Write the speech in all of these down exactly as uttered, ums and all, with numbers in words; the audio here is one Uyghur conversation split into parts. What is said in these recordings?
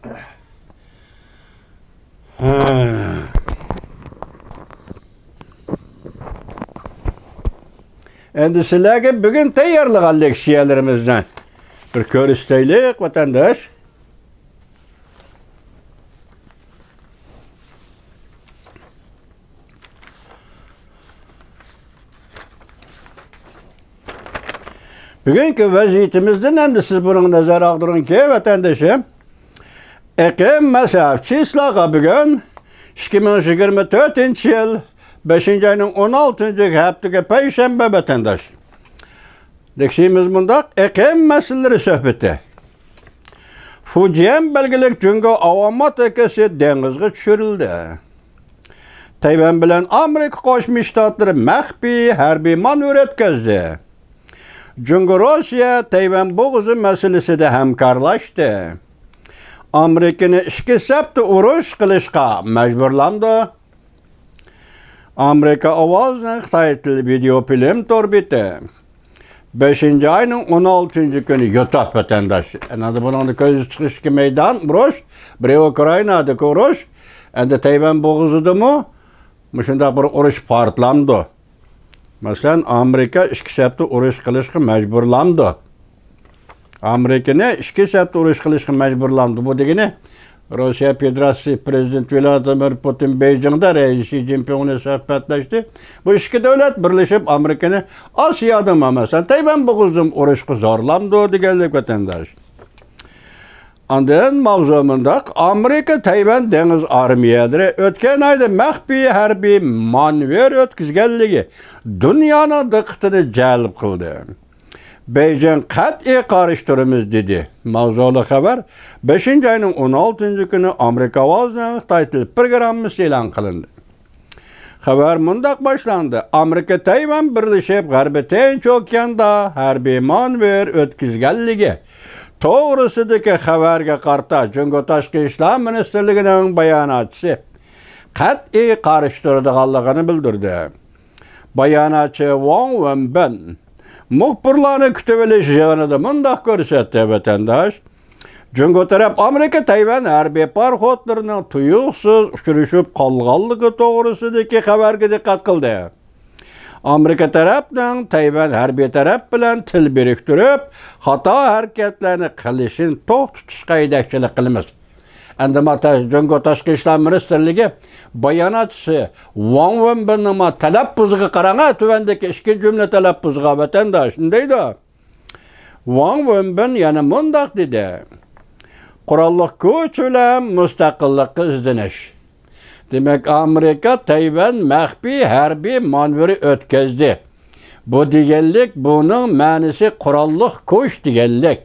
ھە. ئەمدى سىلەرگە بۈگۈن تەييارلىغان لېكسىيەلىرىمىزنى بىر كۆرسىتەيلىك، ۋەتەنداش. بۈگۈنكى ۋەزىيىتىمىزدىن ئەمدى سىز بۇنىڭغا نەزەر ئاغدۇرۇڭكى، ۋەتەندىشىم، ئېقىم مەسىلە، چىسلاغا بۈگۈن ئىككى مىڭ يىگىرمە تۆتىنچى يىل بەشىنچى ئاينىڭ ئون ئالتىنچى ھەپتىگە پەيشەنبە، ۋەتەنداش. لېكسىيىمىز مۇنداق، ئېقىم مەسىلىلىرى سۆھبىتى. فۇجيەن بەلگىلىك جۇڭگو ئاۋام ئاتىكىسى دېڭىزغا چۈشۈرۈلدى. تەيۋەن بىلەن ئامېرىكا قوشما شتاتلىرى مەخپىي ھەربىي مانېۋىر ئۆتكۈزدى. جۇڭگو، روسىيە تەيۋەن بوغۇزى مەسىلىسىدە ھەمكارلاشتى. ئامېرىكىنى ئىككى سەپتە ئۇرۇش قىلىشقا مەجبۇرلاندى. ئامېرىكا ئاۋازىنىڭ خىتاي تىل ۋىدېئو فىلىم تور بېتى. بەشىنچى ئاينىڭ ئون ئالتىنچى كۈنى يۇتۇپ، ۋەتەنداش. ئەنە بۇنىڭدا كۆز چىقىشتىكى مەيدان ئۇرۇش، بىرى ئۇكرائىنادىكى ئۇرۇش، ئەمدى تەيۋەن بوغۇزىدىمۇ مۇشۇنداق بىر ئۇرۇش پارتلامدۇ؟ مەسىلەن، ئامېرىكا ئىككى سەپتە ئۇرۇش قىلىشقا مەجبۇرلامدۇ؟ ئامېرىكىنى ئىككى سەپتە ئۇرۇش قىلىشقا مەجبۇرلامدۇ؟ بۇ دېگىنى، روسىيە فېدېراتسىيە پىرېزىدېنتى ۋلادىمىر پۇتىن بېيجىڭدا رەئىس شى جىنپىڭ بىلەن سۆھبەتلەشتى. بۇ ئىككى دۆلەت بىرلىشىپ ئامېرىكىنى ئاسىيادىن، مەسىلەن، تەيۋەن بوغۇزىدىن ئۇرۇشقا زورلامدۇ دېگەنلىك، ۋەتەنداش. ئاندىن ماۋزۇ مۇنداق، ئامېرىكا تەيۋەن دېڭىز ئارمىيەلىرى ئۆتكەن ئايدا مەخپىي ھەربىي مانېۋىر ئۆتكۈزگەنلىكى دۇنيانىڭ دىققىتىنى جەلپ قىلدى. بېيجىڭ قەتئىي قارشى تۇرىمىز دېدى. ماۋزۇلۇق خەۋەر بەشىنچى ئاينىڭ ئون ئالتىنچى كۈنى ئامېرىكا ئاۋازىنىڭ خىتاي تىل پروگراممىسى ئېلان قىلىندى. خەۋەر مۇنداق باشلاندى: ئامېرىكا تەيۋەن بىرلىشىپ غەربىي تىنچ ئوكياندا ھەربىي مانېۋىر ئۆتكۈزگەنلىكى توغرىسىدىكى خەۋەرگە قارىتا جۇڭگو تاشقى ئىشلار مىنىستىرلىكىنىڭ باياناتچىسى قەتئىي قارشى تۇرىدىغانلىقىنى بىلدۈردى. باياناتچى ۋاڭ ۋېنبىن مۇخبىرلارنى كۈتۈۋېلىش يىغىنىدا مۇنداق كۆرسەتتى، ۋەتەنداش. جۇڭگو تەرەپ ئامېرىكا تەيۋەن ھەربىي پاراخوتلىرىنىڭ تۇيۇقسىز ئۇچرىشىپ قالغانلىقى توغرىسىدىكى خەۋەرگە دىققەت قىلدى. ئامېرىكا تەرەپنىڭ تەيۋەن ھەربىي تەرەپ بىلەن تىل بىرىكتۈرۈپ، خاتا ھەرىكەتلەرنى قىلىشىنى توختىتىشقا يېتەكچىلىك قىلىمىز. ئەمدى ما تا-، جۇڭگو تاشقى ئىشلار مىنىستىرلىكى باياناتچىسى ۋاڭ ۋېنبىننىڭ ما تەلەپپۇزىغا قاراڭا، تۆۋەندىكى ئىككى جۈملە تەلەپپۇزىغا، ۋەتەنداش، نېمە دەيدۇ؟ ۋاڭ ۋېنبىن يەنە مۇنداق دېدى: قوراللىق كۈچ بىلەن مۇستەقىللىققا ئىزدىنىش. دېمەك، ئامېرىكا تەيۋەن مەخپىي ھەربىي مانېۋىرى ئۆتكۈزدى. بۇ دېگەنلىك، بۇنىڭ مەنىسى قوراللىق كۈچ دېگەنلىك.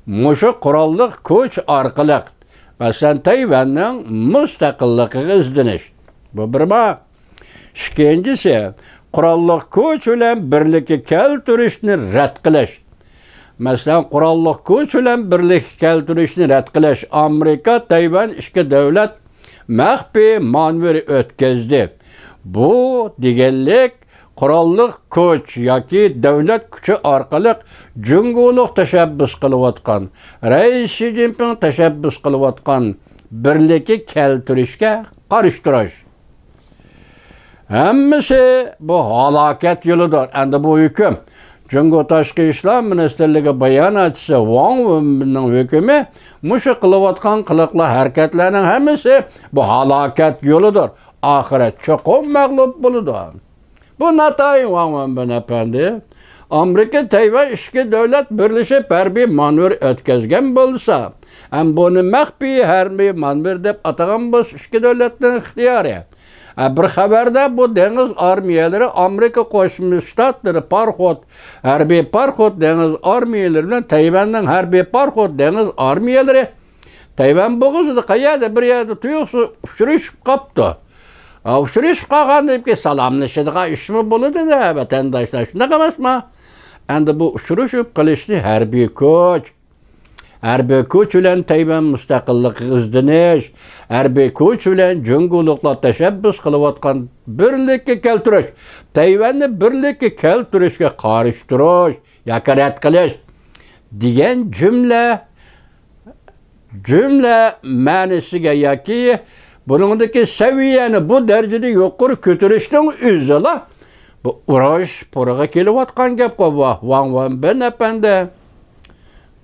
مۇشۇ قوراللىق كۈچ ئارقىلىق، مەسىلەن، تەيۋەننىڭ مۇستەقىللىقىغا ئىزدىنىش. بۇ بىر ما. ئىككىنچىسى، قوراللىق كۈچ بىلەن بىرلىككە كەلتۈرۈشنى رەت قىلىش. مەسىلەن، قوراللىق كۈچ بىلەن بىرلىككە كەلتۈرۈشنى رەت قىلىش. ئامېرىكا، تەيۋەن ئىككى دۆلەت مەخپىي مانېۋىر ئۆتكۈزدى. بۇ دېگەنلىك، قوراللىق كۈچ ياكى دۆلەت كۈچى ئارقىلىق جۇڭگولۇق تەشەببۇس قىلىۋاتقان، رەئىس شى جىنپىڭ تەشەببۇس قىلىۋاتقان بىرلىككە كەلتۈرۈشكە قارشى تۇرۇش. ھەممىسى بۇ ھالاكەت يولىدۇر. ئەمدى بۇ ھۆكۈم، جۇڭگو تاشقى ئىشلار مىنىستىرلىكى باياناتچىسى ۋاڭ ۋېنبىننىڭ ھۆكۈمى، مۇشۇ قىلىۋاتقان قىلىقلار، ھەرىكەتلەرنىڭ ھەممىسى بۇ ھالاكەت يولىدۇر. ئاخىرەت چوقۇم مەغلۇپ بولىدۇ. بۇ ناتايىن ۋاڭ ۋېنبىن ئەپەندى. ئامېرىكا تەيۋەن ئىككى دۆلەت بىرلىشىپ ھەربىي مانېۋىر ئۆتكۈزگەن بولسا، ھەم بۇنى مەخپىي ھەربىي مانېۋىر دەپ ئاتىغان بولسا، ئىككى دۆلەتنىڭ ئىختىيارى. ھە، بىر خەۋەردە بۇ دېڭىز ئارمىيەلىرى، ئامېرىكا قوشما شتاتلىرى پاراخوت، ھەربىي پاراخوت دېڭىز ئارمىيەلىرى بىلەن تەيۋەننىڭ ھەربىي پاراخوت دېڭىز ئارمىيەلىرى تەيۋەن بوغۇزىدا قەيەردە بىر يەردە تۇيۇقسىز ئۇچرىشىپ قاپتۇ. ھە، ئۇچرىشىپ قالغاندىن كېيىن سالاملىشىدىغان ئىشمۇ بولىدۇ-دە، ۋەتەنداشلار، شۇنداق ئەمەسمۇ؟ ئەمدى بۇ ئۇچرىشىپ قېلىشنى ھەربىي كۈچ، ھەربىي كۈچ بىلەن تەيۋەن مۇستەقىللىقىغا ئىزدىنىش، ھەربىي كۈچ بىلەن جۇڭگولۇقلار تەشەببۇس قىلىۋاتقان بىرلىككە كەلتۈرۈش، تەيۋەننى بىرلىككە كەلتۈرۈشكە قارشى تۇرۇش ياكى رەت قىلىش دېگەن جۈملە جۈملە مەنىسىگە ياكى بۇنىڭدىكى سەۋىيەنى بۇ دەرىجىدە يۇقىرى كۆتۈرۈشنىڭ ئۆزىلا بۇ ئۇرۇش پۇرىقى كېلىۋاتقان گەپقۇ، ۋاھ، ۋاڭ ۋېنبىن ئەپەندى.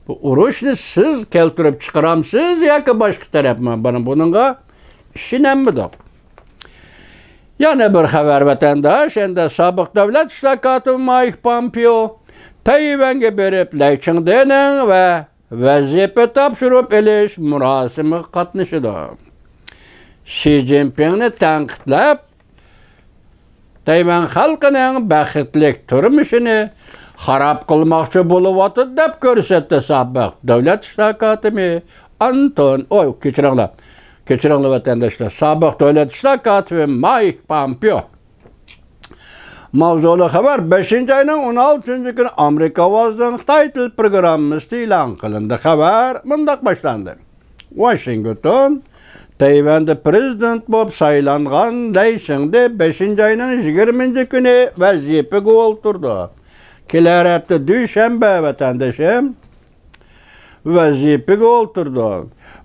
بۇ ئۇرۇشنى سىز كەلتۈرۈپ چىقىرامسىز ياكى باشقا تەرەپمۇ؟ مانا بۇنىڭغا ئىشىنەلمىدۇق. يەنە بىر خەۋەر، ۋەتەنداش، ئەندى سابىق دۆلەت ئىشلار كاتىپى مايك پومپېئو تەيۋەنگە بېرىپ، لەي چىڭدېنىڭ ۋە ۋەزىپە تاپشۇرۇپ ئېلىش مۇراسىمىغا قاتنىشىدۇ. شى جىنپىڭنى تەنقىدلەپ، تەيۋەن خەلقىنىڭ بەختلىك تۇرمۇشىنى خاراب قىلماقچى بولۇۋاتىدۇ، دەپ كۆرسەتتى سابىق دۆلەت ئىشلار كاتىپى ئانتون، ئوي، كەچۈرۈڭلار، كەچۈرۈڭلار، ۋەتەنداشلار، سابىق دۆلەت ئىشلار كاتىپى مايك پومپېئو. ماۋزۇلۇق خەۋەر، بەشىنچى ئاينىڭ ئون ئالتىنچى كۈنى ئامېرىكا ئاۋازىنىڭ خىتاي تىل پروگراممىسىدا ئېلان قىلىندى. خەۋەر مۇنداق باشلاندى. ۋاشىنگتون، تەيۋەندە پرېزىدېنت بولۇپ سايلانغان لەي چىڭدې بەشىنچى ئاينىڭ يىگىرمىنچى كۈنى ۋەزىپىگە ئولتۇرىدۇ. كېلەر ھەپتە دۈشەنبە، ۋەتەندىشىم، ۋەزىپىگە ئولتۇرىدۇ.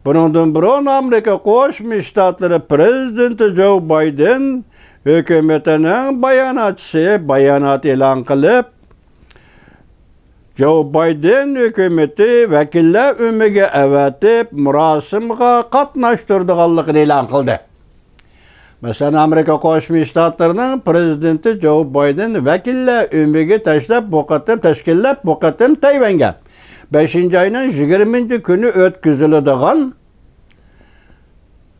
بۇنىڭدىن بۇرۇن ئامېرىكا قوشما شتاتلىرى پرېزىدېنتى جو بايدېن ھۆكۈمىتىنىڭ باياناتچىسى بايانات ئېلان قىلىپ، جو بايدېن ھۆكۈمىتى ۋەكىللەر ئۆمىكىگە ئەۋەتىپ، مۇراسىمغا قاتناشتۇرىدىغانلىقىنى ئېلان قىلدى. مەسىلەن، ئامېرىكا قوشما شتاتلىرىنىڭ پرېزىدېنتى جو بايدېن ۋەكىللەر ئۆمىكىگە تەشلەپ، بۇ قېتىم تەشكىللەپ، بۇ قېتىم تەيۋەنگە بەشىنچى ئاينىڭ يىگىرمىنچى كۈنى ئۆتكۈزۈلىدىغان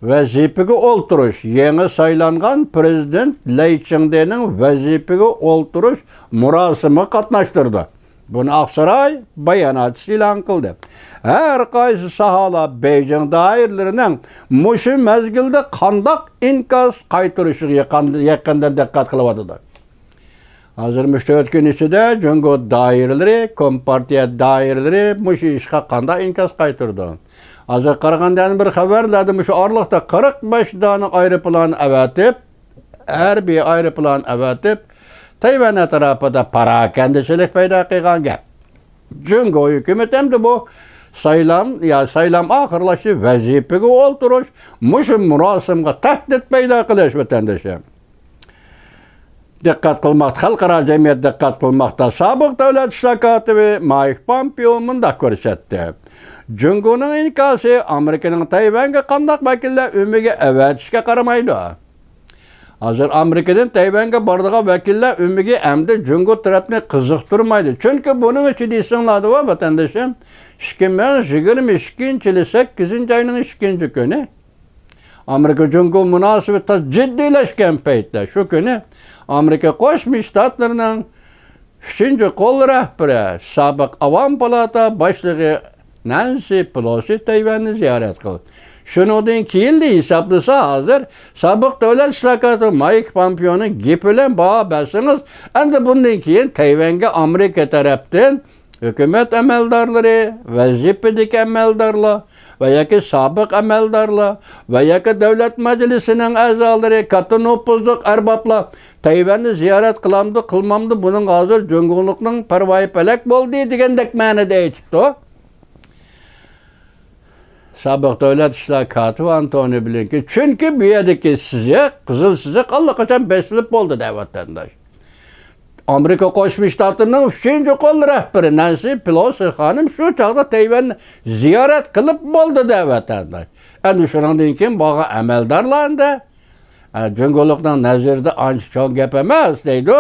ۋەزىپىگە ئولتۇرۇش، يېڭى سايلانغان پرېزىدېنت لەي چىڭدېنىڭ ۋەزىپىگە ئولتۇرۇش مۇراسىمىغا قاتناشتۇرىدۇ. بۇنى ئاقساراي باياناتچىسى ئېلان قىلدى. ھەر قايسى ساھەلەر بېيجىڭ دائىرىلىرىنىڭ مۇشۇ مەزگىلدە قانداق ئىنكاس قايتۇرۇشىغا يېقىن-، يېقىندىن دىققەت قىلىۋاتىدۇ. ھازىر مۇشۇ تۆت كۈن ئىچىدە جۇڭگو دائىرىلىرى، كومپارتىيە دائىرىلىرى مۇشۇ ئىشقا قانداق ئىنكاس قايتۇرىدۇ؟ ھازىر قارىغاندا يەنە بىر خەۋەرلەردە مۇشۇ ئارىلىقتا قىرىق بەش دانە ئايروپىلان ئەۋەتىپ، ھەربىي ئايروپىلان ئەۋەتىپ، تەيۋەن ئەتراپىدا پاراكەندىچىلىك پەيدا قىلغان گەپ. جۇڭگو ھۆكۈمىتى ئەمدى بۇ سايلام، يا سايلام ئاخىرلاشتى، ۋەزىپىگە ئولتۇرۇش، مۇشۇ مۇراسىمغا تەھدىت پەيدا قىلىش، ۋەتەندىشىم. دىققەت قىلماقتا، خەلقئارا جەمئىيەت دىققەت قىلماقتا. سابىق دۆلەت ئىشلار كاتىپى مايك پومپېئو مۇنداق كۆرسەتتى. جۇڭگونىڭ ئىنكاسى ئامېرىكىنىڭ تەيۋەنگە قانداق ۋەكىللەر ئۆمىكىگە ئەۋەتىشىگە قارىمايدۇ. ھازىر ئامېرىكىدىن تەيۋەنگە بارىدىغان ۋەكىللەر ئۆمىكى ئەمدى جۇڭگو تەرەپنى قىزىقتۇرمايدۇ. چۈنكى بۇنىڭ ئىچىدە ئېسىڭلاردا بار، ۋەتەندىشىم، ئىككى مىڭ يىگىرمە ئىككىنچى يىلى سەككىزىنچى ئاينىڭ ئىككىنچى كۈنى ئامېرىكا جۇڭگو مۇناسىۋىتى تازا جىددىيلەشكەن پەيتتە، شۇ كۈنى ئامېرىكا قوشما شتاتلىرىنىڭ ئۈچىنچى قول رەھبىرى، سابىق ئاۋام پالاتا باشلىقى نەنسى پېلوسى تەيۋەننى زىيارەت قىلدى. شۇنىڭدىن كېيىنلا ھېسابلىسا، ھازىر سابىق دۆلەت ئىشلار كاتىپى مايك پومپېئونىڭ گېپى بىلەن باھا بەرسىڭىز، ئەمدى بۇندىن كېيىن تەيۋەنگە ئامېرىكا تەرەپتىن ھۆكۈمەت ئەمەلدارلىرى، ۋەزىپىدىكى ئەمەلدارلار ۋە ياكى سابىق ئەمەلدارلار ۋە ياكى دۆلەت مەجلىسىنىڭ ئەزالىرى، كاتتا نوپۇزلۇق ئەربابلار تەيۋەننى زىيارەت قىلامدۇ، قىلمامدۇ، بۇنىڭغا ھازىر جۇڭگولۇقنىڭ پەرۋايى پەلەك بولدى دېگەندەك مەنىدە ئېيتىپتۇ سابىق دۆلەت ئىشلار كاتىپى ئانتونى بلىنكېن. چۈنكى بۇ يەردىكى سىزىق، قىزىل سىزىق ئاللىقاچان بېسىلىپ بولدى دەۋاتقان. ئامېرىكا قوشما شتاتلىرىنىڭ ئۈچىنچى قول رەھبىرى نەنسى پېلوسى خانىم شۇ چاغدا تەيۋەننى زىيارەت قىلىپ بولدى دەۋاتقان. ئەنە شۇنىڭدىن كېيىن بولغان ئەمەلدارلار ئەمدى، ئە، جۇڭگولۇقنىڭ نەزىرىدە ئانچە چوڭ گەپ ئەمەس دەيدۇ.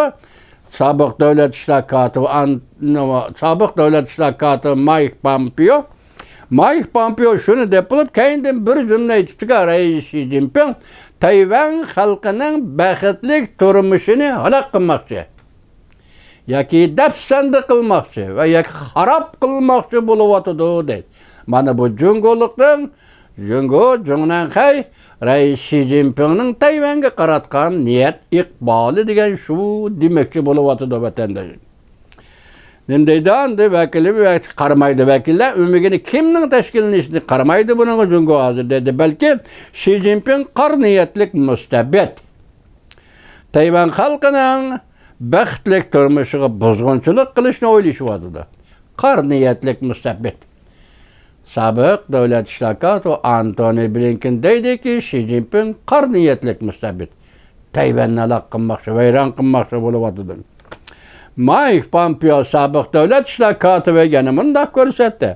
سابىق دۆلەت ئىشلار كاتىپى ئان-، سابىق دۆلەت ئىشلار كاتىپى مايك پامپېئو. مايك پامپېئو شۇنى دەپ بولۇپ، كەينىدىن بىر جۈملە ئېيتىپتىكەن، رەئىس شى جىنپىڭ تەيۋەن خەلقىنىڭ بەختلىك تۇرمۇشىنى ھالاك قىلماقچى ياكى دەپسەندە قىلماقچى ۋە ياكى خاراب قىلماقچى بولۇۋاتىدۇ، دەيدۇ. مانا بۇ جۇڭگولۇقنىڭ، جۇڭگو، جۇڭنەنخەي رەئىس شى جىنپىڭنىڭ تەيۋەنگە قاراتقان نىيەت ئىقبالى دېگەن شۇ دېمەكچى بولۇۋاتىدۇ، ۋەتەنداش. نېمە دەيدۇ ئەمدى ۋەكىلى، قارىمايدۇ ۋەكىللەر ئۆمىكىنى كىمنىڭ تەشكىللىنىشىنى قارىمايدۇ بۇنىڭغا جۇڭگو ھازىر دېدى. بەلكى شى جىنپىڭ قارا نىيەتلىك مۇستەبىت. تەيۋەن خەلقىنىڭ بەختلىك تۇرمۇشىغا بۇزغۇنچىلىق قىلىشنى ئويلىشىۋاتىدۇ. قارا نىيەتلىك مۇستەبىت. سابىق دۆلەت ئىشلار كاتىپى ئانتونى بلىنكېن دەيدىكى، شى جىنپىڭ قارا نىيەتلىك مۇستەبىت. تەيۋەننى ھالاك قىلماقچى، ۋەيران قىلماقچى بولۇۋاتىدۇ. مايك پامپېئو، سابىق دۆلەت ئىشلار كاتىپى، يەنە مۇنداق كۆرسەتتى: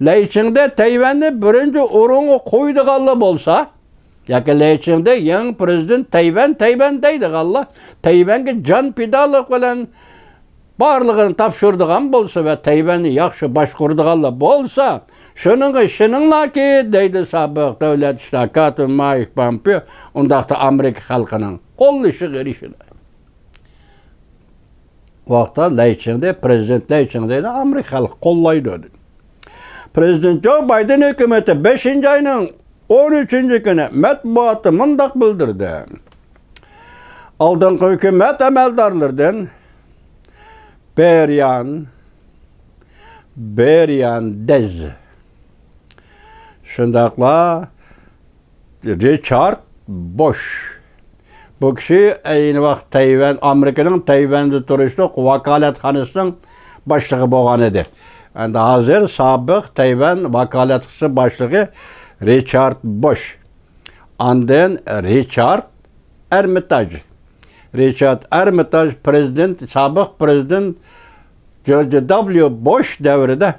لەيچىڭدە تەيۋەننى بىرىنچى ئورۇنغا قويىدىغانلا بولسا، ياكى لەيچىڭدە يېڭى پىرېزىدېنت تەيۋەن، تەيۋەن دەيدىغانلا، تەيۋەنگە جان پىدالىق بىلەن بارلىقىنى تاپشۇرىدىغان بولسا ۋە تەيۋەننى ياخشى باشقۇرىدىغانلا بولسا، شۇنىڭغا ئىشىنىڭلاركى، دەيدۇ سابىق دۆلەت ئىشلار كاتىپى مايك پامپېئو، ئۇنداقتا ئامېرىكا خەلقىنىڭ قوللىشىغا ئېرىشىدۇ. بۇ ۋاقىتتا لەيچىڭدە، پىرېزىدېنت لەيچىڭدە ئامېرىكا خەلقى قوللايدۇ، دېدى. پىرېزىدېنت جو بايدېن ھۆكۈمىتى بەشىنچى ئاينىڭ ئون ئۈچىنچى كۈنى مەتبۇئاتتا مۇنداق بىلدۈردى: ئالدىنقى ھۆكۈمەت ئەمەلدارلىرىدىن بېريان، بېريان دېز، شۇنداقلا رىچارد بوش. بۇ كىشى ئەينى ۋاقىت تەيۋەن، ئامېرىكىنىڭ تەيۋەندە تۇرۇشلۇق ۋاكالەتخانىسىنىڭ باشلىقى بولغان ئىدى. ئەمدى ھازىر سابىق تەيۋەن ۋاكالەتخانىسى باشلىقى رىچارد بوش. ئاندىن رىچارد ئەرمىتاژ. رىچارد ئەرمىتاژ پىرېزىدېنت، سابىق پىرېزىدېنت جورج دابليۇ بوش دەۋرىدە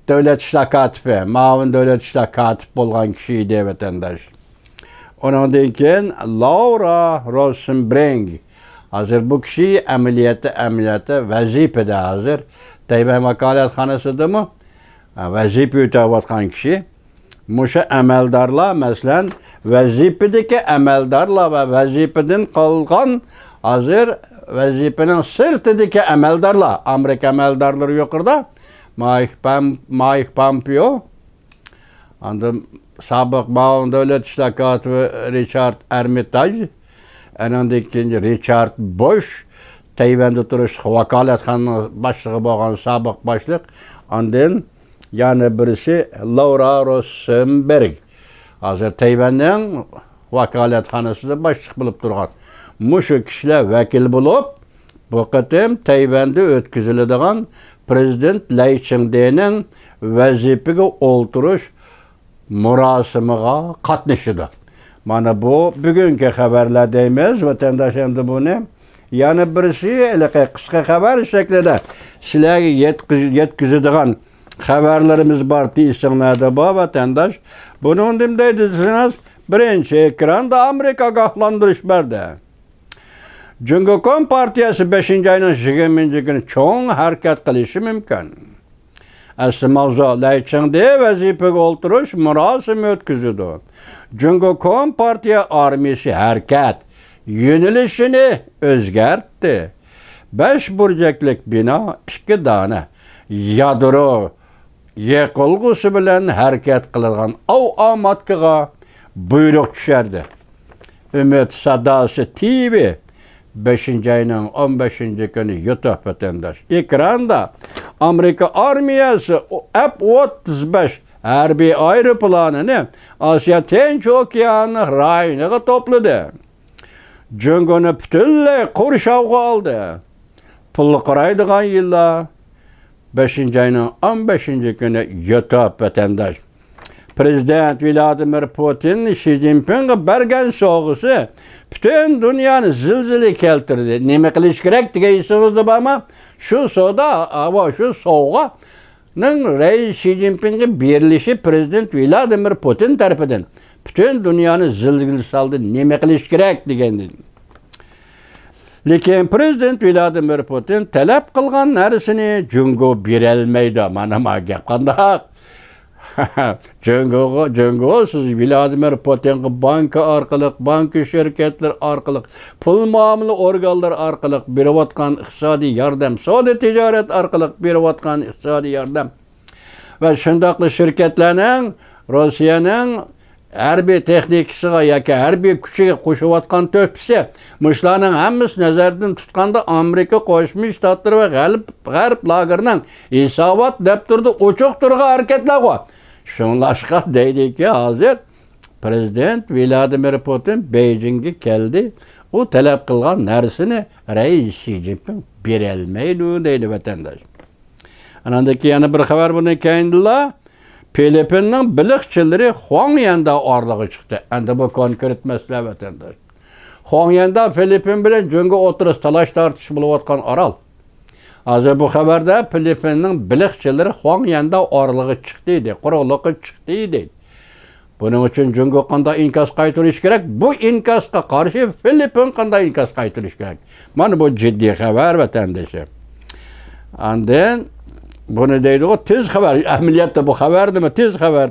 دۆلەت ئىشلار كاتىپى، مۇئاۋىن دۆلەت ئىشلار كاتىپى بولغان كىشى ئىدى، ۋەتەنداش. ئۇنىڭدىن كېيىن لاۋرا روسېنبېرگ. ھازىر بۇ كىشى ئەمەلىيەتتە، ئەمەلىيەتتە ۋەزىپىدە ھازىر. تەيۋەن ۋاكالەتخانىسىدىمۇ، ھە، ۋەزىپە ئۆتەۋاتقان كىشى. مۇشۇ ئەمەلدارلار، مەسىلەن، ۋەزىپىدىكى ئەمەلدارلار ۋە ۋەزىپىدىن قالغان، ھازىر ۋەزىپىنىڭ سىرتىدىكى ئەمەلدارلار، ئامېرىكا ئەمەلدارلىرى يۇقىرىدا، مايك پام-، مايك پامپېئو، ئاندىن سابىق مۇئاۋىن دۆلەت ئىشلار كاتىپى رىچارد ئەرمىتاژ، ئەنىڭدىن كېيىن رىچارد بوش، تەيۋەندە تۇرۇشلۇق ۋاكالەتخانىنىڭ باشلىقى بولغان سابىق باشلىق، ئاندىن يەنە بىرسى لاۋرا روسېنبېرگ. ھازىر تەيۋەننىڭ ۋاكالەتخانىسىدا باشلىق بولۇپ تۇرغان مۇشۇ كىشىلەر ۋەكىل بولۇپ، بۇ قېتىم تەيۋەندە ئۆتكۈزۈلىدىغان پىرېزىدېنت لەي چىڭدېنىڭ ۋەزىپىگە ئولتۇرۇش مۇراسىمىغا قاتنىشىدۇ. مانا بۇ بۈگۈنكى خەۋەرلەر دەيمىز، ۋەتەنداش، ئەمدى بۇنى يەنە بىرسى ھېلىقى قىسقا خەۋەر شەكلىدە سىلەرگە يەتكۈز-، يەتكۈزىدىغان خەۋەرلىرىمىز بار، ئېسىڭلاردا بار، ۋەتەنداش. بۇنىڭ نېمە دەيدۇ دېسىڭىز، بىرىنچى ئېكراندا ئامېرىكا ئاگاھلاندۇرۇش بەردى. جۇڭگو كومپارتىيەسى بەشىنچى ئاينىڭ يىگىرمىنچى كۈنى چوڭ ھەرىكەت قىلىشى مۇمكىن. ئەسلى ماۋزۇ، لەي چىڭدې ۋەزىپىگە ئولتۇرۇش مۇراسىمى ئۆتكۈزىدۇ. جۇڭگو كومپارتىيە ئارمىيىسى ھەرىكەت يۆنىلىشىنى ئۆزگەرتتى. بەش بۇرجەكلىك بىنا، ئىككى دانە يادرو يېقىلغۇسى بىلەن ھەرىكەت قىلىدىغان ئاۋ ئاماتكىغا بۇيرۇق چۈشەردى. ئۈمىد ساداسى تىۋى، بەشىنچى ئاينىڭ ئون بەشىنچى كۈنى يۇتۇق، ۋەتەنداش. ئېكراندا ئامېرىكا ئارمىيەسى ئەپ ئوتتۇز بەش ھەربىي ئايروپىلانىنى ئاسىيا تىنچ ئوكيان رايونىغا توپلىدى. جۇڭگونى پۈتۈنلەي قورشاۋغا ئالدى. پۇل قارايدىغان يىللار، بەشىنچى ئاينىڭ ئون بەشىنچى كۈنى يۇتۇپ، ۋەتەنداش. پىرېزىدېنت ۋلادىمىر پۇتىن شى جىنپىڭغا بەرگەن سوۋغىسى پۈتۈن دۇنيانى زىلزىلە كەلتۈردى. نېمە قىلىش كېرەك دېگەن ئېسىڭىزدە بارمۇ؟ شۇ سودا، ئاۋۇ شۇ سوۋغا نىڭ رەئىس شى جىنپىڭغا بېرىلىشى پىرېزىدېنت ۋلادىمىر پۇتىن تەرىپىدىن پۈتۈن دۇنيانى زىلزىلە سالدى، نېمە قىلىش كېرەك دېگەندىن. لېكىن پىرېزىدېنت ۋلادىمىر پۇتىن تەلەپ قىلغان نەرسىنى جۇڭگو بېرەلمەيدۇ. مانا ما گەپ قانداق؟ جۇڭگوغا، جۇڭگو سىز ۋلادىمىر پۇتىنغا بانكا ئارقىلىق، بانكا شىركەتلىرى ئارقىلىق، پۇل مۇئامىلە ئورگانلىرى ئارقىلىق بېرىۋاتقان ئىقتىسادىي ياردەم، سودا تىجارەت ئارقىلىق بېرىۋاتقان ئىقتىسادىي ياردەم ۋە شۇنداقلا شىركەتلەرنىڭ روسىيەنىڭ ھەربىي تېخنىكىسىغا ياكى ھەربىي كۈچىگە قوشۇۋاتقان تۆھپىسى، مۇشۇلارنىڭ ھەممىسى نەزەردىن تۇتقاندا، ئامېرىكا قوشما شتاتلىرى ۋە غەرب، غەرب لاگېرىنىڭ ھېسابات دەپتىرىدە ئوچۇق تۇرغان ھەرىكەتلەرغۇ. شۇڭلاشقا دەيدىكى، ھازىر پىرېزىدېنت ۋلادىمىر پۇتىن بېيجىڭگە كەلدى. ئۇ تەلەپ قىلغان نەرسىنى رەئىس شى جىنپىڭ بېرەلمەيدۇ، دەيدۇ، ۋەتەنداش. ئاندىن كېيىن يەنە بىر خەۋەر بۇنىڭ كەينىدىلا، فىلىپپىننىڭ بېلىقچىلىرى خۇاڭيەنداۋ ئارىلىغا چىقتى. ئەمدى بۇ كونكرېت مەسىلە، ۋەتەنداش. خۇاڭيەنداۋ فىلىپپىن بىلەن جۇڭگو ئوتتۇرىسىدا تالاش تارتىش بولۇۋاتقان ئارال. ھازىر بۇ خەۋەردە فىلىپپىننىڭ بېلىقچىلىرى خۇاڭيەنداۋ ئارىلىغا چىقتى دەيدۇ، قۇرۇقلۇققا چىقتى دەيدۇ. بۇنىڭ ئۈچۈن جۇڭگو قانداق ئىنكاس قايتۇرۇش كېرەك؟ بۇ ئىنكاسقا قارشى فىلىپپىن قانداق ئىنكاس قايتۇرۇش كېرەك؟ مانا بۇ جىددىي خەۋەر، ۋەتەندىشىم. ئاندىن بۇنى دەيدىغۇ، تېز خەۋەر. ئەمەلىيەتتە بۇ خەۋەر نېمە؟ تېز خەۋەر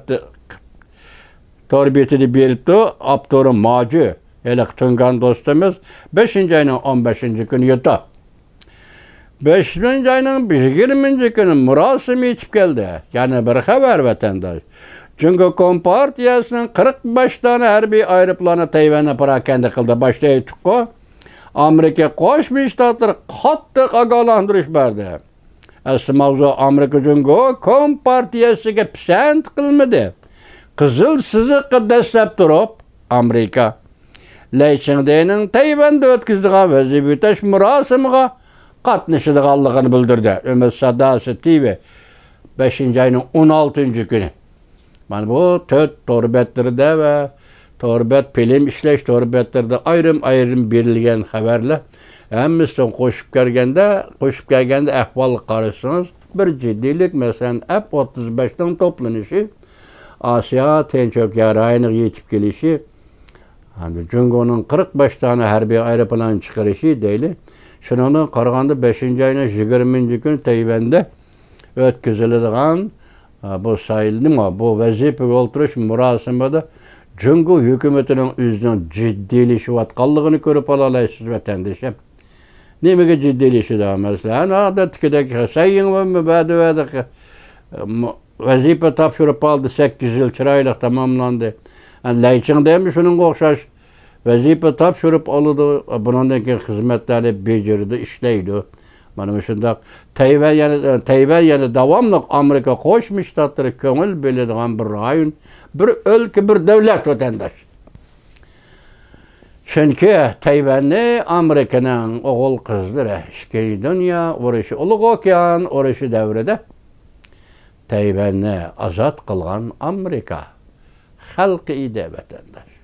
تور بېتىدە بېرىپتۇ، ئاپتورى ماجۈ، ھېلىقى تۇڭگان دوستىمىز، بەشىنچى ئاينىڭ ئون بەشىنچى كۈنى يوتا. بەشىنچى ئاينىڭ يىگىرمىنچى كۈنى مۇراسىم يېتىپ كەلدى. يەنە بىر خەۋەر، ۋەتەنداش. جۇڭگو كومپارتىيەسىنىڭ قىرىق بەش دانە ھەربىي ئايروپىلانى تەيۋەننى پاراكەندە قىلدى. باشتا ئېيتتۇققۇ، ئامېرىكا قوشما شتاتلىرى قاتتىق ئاگاھلاندۇرۇش بەردى. ئەسلى ماۋزۇ ئامېرىكا جۇڭگو كومپارتىيەسىگە پىسەنت قىلمىدى. قىزىل سىزىققا دەسسەپ تۇرۇپ، ئامېرىكا لەي چىڭدېنىڭ تەيۋەندە ئۆتكۈزىدىغان ۋەزىپە يۆتەش مۇراسىمىغا قاتنىشىدىغانلىقىنى بىلدۈردى. ئۈمىد ساداسى تىۋى، بەشىنچى ئاينىڭ ئون ئالتىنچى كۈنى. مانا بۇ تۆت تور بەتلىرىدە ۋە تور بەت فىلىم ئىشلەش تور بەتلىرىدە ئايرىم-ئايرىم بېرىلگەن خەۋەرلەر ھەممىسىنى قوشۇپ كەلگەندە، قوشۇپ كەلگەندە ئەھۋالغا قارىسىڭىز، بىر جىددىيلىك، مەسىلەن، ئەپ ئوتتۇز بەشنىڭ توپلىنىشى، ئاسىيا تىنچ ئوكيان رايونىغا يېتىپ كېلىشى، ئەمدى جۇڭگونىڭ قىرىق بەش دانە ھەربىي ئايروپىلان چىقىرىشى دەيلى. شۇنىڭدىن قارىغاندا، بەشىنچى ئاينىڭ يىگىرمىنچى كۈنى تەيۋەندە ئۆتكۈزۈلىدىغان، ئا، بۇ سايلىنىما، بۇ ۋەزىپىگە ئولتۇرۇش مۇراسىمىدا جۇڭگو ھۆكۈمىتىنىڭ ئۆزىنىڭ جىددىيلىشىۋاتقانلىقىنى كۆرۈپ ئالالايسىز، ۋەتەندىشىم. نېمىگە جىددىيلىشىدۇ؟ مەسىلەن، ئادەتتىكىدەك سەييىڭۋېنمۇ بەدە ۋەدە، م-، ۋەزىپە تاپشۇرۇپ ئالدى، سەككىز يىل چىرايلىق تاماملاندى. ئەنە لەي چىڭدېمۇ شۇنىڭغا ئوخشاش ۋەزىپە تاپشۇرۇپ ئالىدۇ، بۇنىڭدىن كېيىن خىزمەتلەرنى بېجىرىدۇ، ئىشلەيدۇ. مانا مۇشۇنداق تەيۋەن يەنە، تەيۋەن يەنە داۋاملىق ئامېرىكا قوشما شتاتلىرى كۆڭۈل بۆلىدىغان بىر رايون، بىر ئۆلكە، بىر دۆلەت، ۋەتەنداش. چۈنكى تەيۋەننى ئامېرىكىنىڭ ئوغۇل قىزلىرى ئىككىنچى دۇنيا ئۇرۇشى، ئۇلۇغ ئوكيان ئۇرۇشى دەۋرىدە تەيۋەننى ئازاد قىلغان ئامېرىكا خەلقى ئىدى، ۋەتەنداش.